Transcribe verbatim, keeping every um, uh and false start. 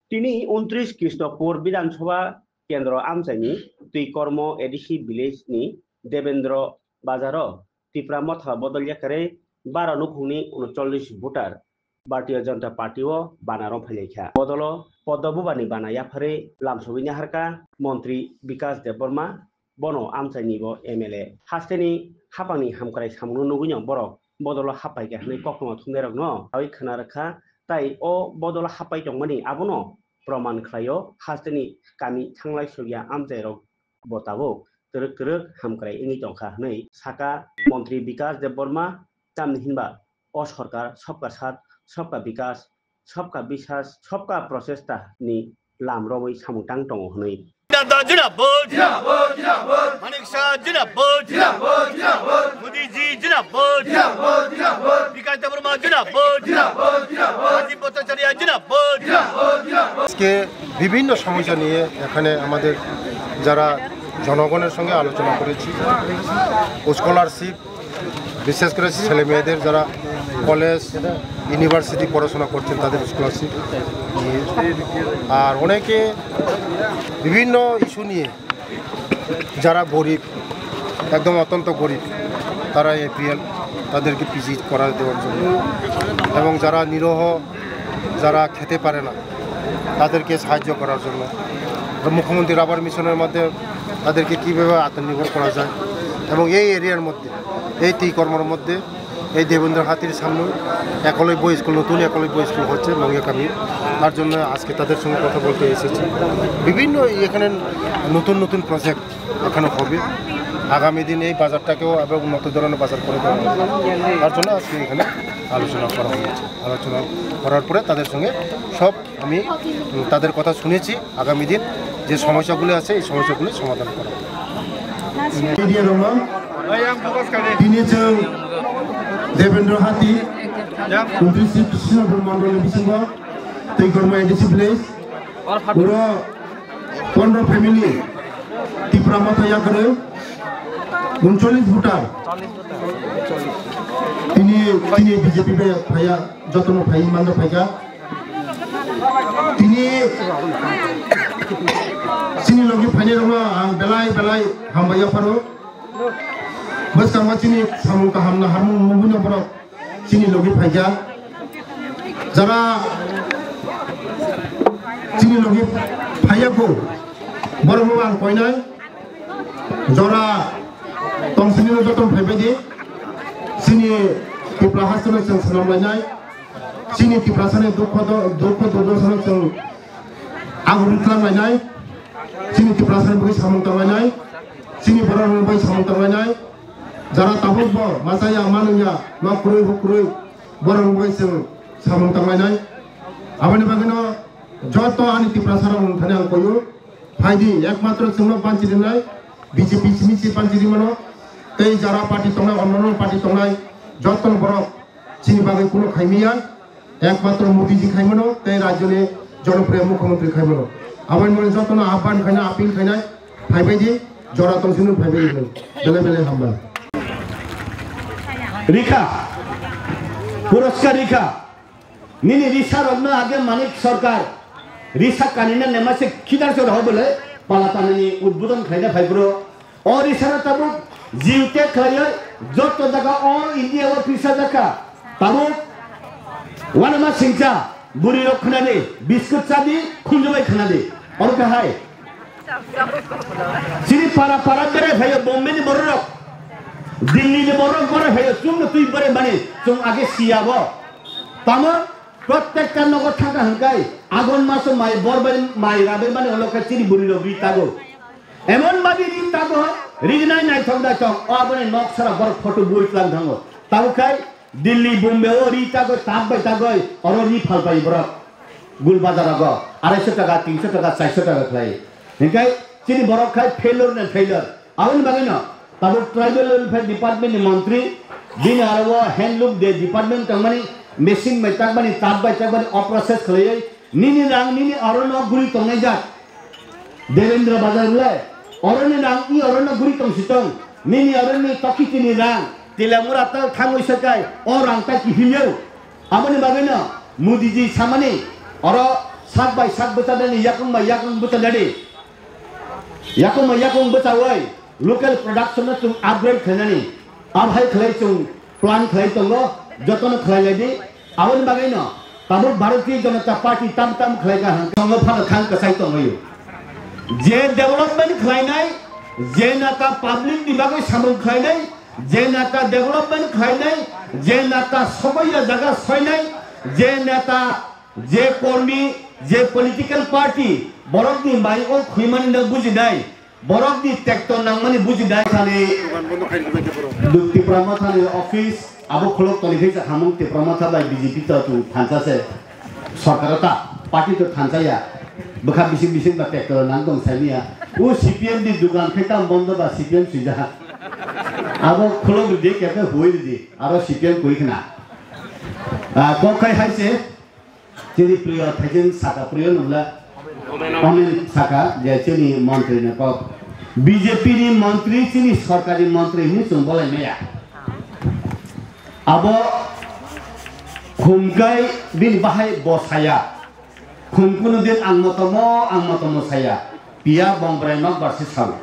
Tini untris Krishnapur Bidhan Sabha Kendro amchaini Twikormo A D C village ni Debendra Bazar o Tipra Motha bodol yakarwi bara nukhungni unochollis voter Bharatiya Janata Party o bana romphailaikha. Bodolo Padma Bubani bana yapharwi lamsogwi naharkha Montri Bikas Debbarma, bono amchaini bo M L A. Hasteni haphangni hamkrai samungno nugwino borok bodolo haphaikha hwnwi koktwma thumnairokno sawi khna rwkha, tai o bodolo haphai tongmani abono proman khlaio, hasteni kami thanglai sokya amchairok bo tabuk twrwk twrwk hamkrai wngwi tongkha hwnwi sakha Montri Bikas Debbarma, tamni hinba o sorkar Sabka Saath, Sabka Bikas, Sabka Biswas, Sabka Prochesta ni lam romwi samung tang tongo hwnwi. Dada Jinabad! Jinabad, jinabad! Manik Shah Jinabad! Jinabad, jinabad! Modi Ji Jinabad! Jinabad, jinabad! Bikas Debbarma Jinabad! Jinabad, jinabad! Rajiv Bhattacharya Jinabad! Jinabad, jinabad! আজকে বিভিন্ন সমস্যা নিয়ে এখানে আমাদের যারা জনগণের সঙ্গে আলোচনা করেছি, স্কলারশিপ, বিশেষ করে ছেলে মেয়েদের যারা কলেজ, ইউনিভার্সিটি পড়াশোনা করছেন তাদের স্কলারশিপ নিয়ে, আর অনেকে বিভিন্ন ইস্যু নিয়ে, যারা গরিব, একদম অত্যন্ত গরিব, তারা এপিএল, তাদেরকে পিজি করা দেওয়ার জন্য, এবং যারা নিরহ, যারা খেতে পারে না, তাদেরকে সাহায্য করার জন্য। তো মুখ্যমন্ত্রী রাবার মিশনের মধ্যে তাদেরকে কীভাবে আত্মনির্ভর করা যায়, এবং এই এরিয়ার মধ্যে, এই টি কর্মর মধ্যে এই দেবেন্দ্র হাতির সামনে একলব্য স্কুল, নতুন একলব্য স্কুল হচ্ছে মঙ্গিয়াকামি, তার জন্য আজকে তাদের সঙ্গে কথা বলতে এসেছি। বিভিন্ন এখানে নতুন নতুন প্রজেক্ট এখানে হবে। আগামী দিন এই বাজারটাকেও আবার উন্নত ধরনের বাজার করে দেওয়া হবে। তার জন্য আজকে এখানে আলোচনা করা হয়েছে। আলোচনা করার পরে তাদের সঙ্গে সব আমি, উম, তাদের কথা শুনেছি। আগামী দিন যে সমস্যাগুলি আছে, এই সমস্যাগুলি সমাধান করা হবে। Media rokno, tini chwng Devendra Hati, untris Srinathpur Mondol ni bisingo, Twikormo A D C village, oro pondro family, Tipra Motha yakarwi, uncholish voter, tini, tini B J P bai phaiya, jotono phai mando phaikha. Tini chini logi phainai rokno ang belai belai hambai yapharo. Bwskangma chini samung kaham naharmung nugwino borok chini logi phaikha. Jara chini logi phaiya kho, borokno ang koinai. Jora tongsinino joto phaibai di. Chini Tipra hasteno chwng swnam lainai. Chini Tiprasani dukho do-, dukho durdoshano chwng agurwi tlang lainai. Chini Tiprasani bagwi samung tang lainai. Chini borokni bagwi samung tang lainai. Jara tabukbo machaya manwngya, nok kwrwi huk kwrwi borokni bagwi chwng samung tang lainai. Aboni bagwino joto ani Tiprasarok nungthani ang koio. Phaidi, ekmatro chwngno banchi rinai, B J P simi se banchi rimano, tei jara party tongnai, onno party tongnai, joto borok chini bagwi kuno khaimiya, ekmatro Modi ji khaimano, tei rajyoni jonopriya mukhyamantri khaimano. Aboni mane jotono ahban khainai, appeal khainai, phaibaidi, jora tongsino phaibaidi, belai belai hambai. Rikha, Puraskar Rikha. Nini risa rokno age Manik Sarkar risa kanina nema se khidar se rohor bole pala tanani udbodon khlaina phai bro. O risa no tabuk jiu tek khlaioi joto jaga all India o pisa jaka tabuk wanama singcha buri rok khnani biskut chadi khunjubai khnadi oro kahai. Chini para para bere phaio Bombay ni borok rok, Delhi ni borok rok bere phaio chwng no twi bere mani chwng age siya bo. Tamo prottekta nogo thangka hwnkai agon maso mai bor bai mai rabe mani olo khe chini buri rok ri tago. Emon babi ri tago, ri nai naithok naithok o aboni nok sara borok photo bui tlang thango. Tamo khai Delhi, Bombay o ri tagoi, tab bai tagoi, oro ri phal pai borok. Gul bazar rogo, arai sho taka, tin sho taka, char sho taka khlai. Hinkhe chini borok khai failure na failure. Aboni bagwi no, tabuk tribal welfare department ni montri, bini aro o handloom de department tongmani, machine bai takmani, tab bai takmani, o process khlaiwi, nini rang, nini aro no guri tongnai jak. Devendra Bazar le, oro ni rang i oro no guri tong si tong, nini oro ni toki tini rang, Telamura tal thangwi sekai, o rang ta kihilyo. Aboni bagwi no, Modi ji samani, oro Sak bai sak bwchanani, yakung bai yakung bwchanani, yakung bai yakung bwchawi local production no chwng upgrade khlainani, abhai khlai chwng plan khlai tongo, jotono khlai lai di. Aboni bagwi no tabuk Bharatiya Janata Party tam tam khlai ka hang tongo, phano thang kwchai tongwi. Je development khlainai, je nata public ni bagwi samung khlainai, je nata development khlainai, je nata soboya jaga soinai, je neta, je kormi, je political party, borok ni bai o khwimani no bujinai, borok ni tekto nangmani bujinai. Thani Tipra Motha ni office abo khulok toni khe hamung Tipra Motha bai B J P to tu thansa se, sorkar ta party to thansa ya, bwkha bising bising ba tekto nang tong sai ya. O C P M ni dukan khe tam bondo ba C P M sui ja. Abo khulok di khe huwi di aro C P M koi khna. Ah, kok khai hai se, chini priyo thaiching saka priyo nungla, Omen saka je chini montri ni kok. B J P ni montri chini sorkari montri hini chwng bolai maya. Abo khumkai bini bahai bo saya. Khum kunu din ang motomo, ang motomo saya. Piya bongrai nok barsi sao.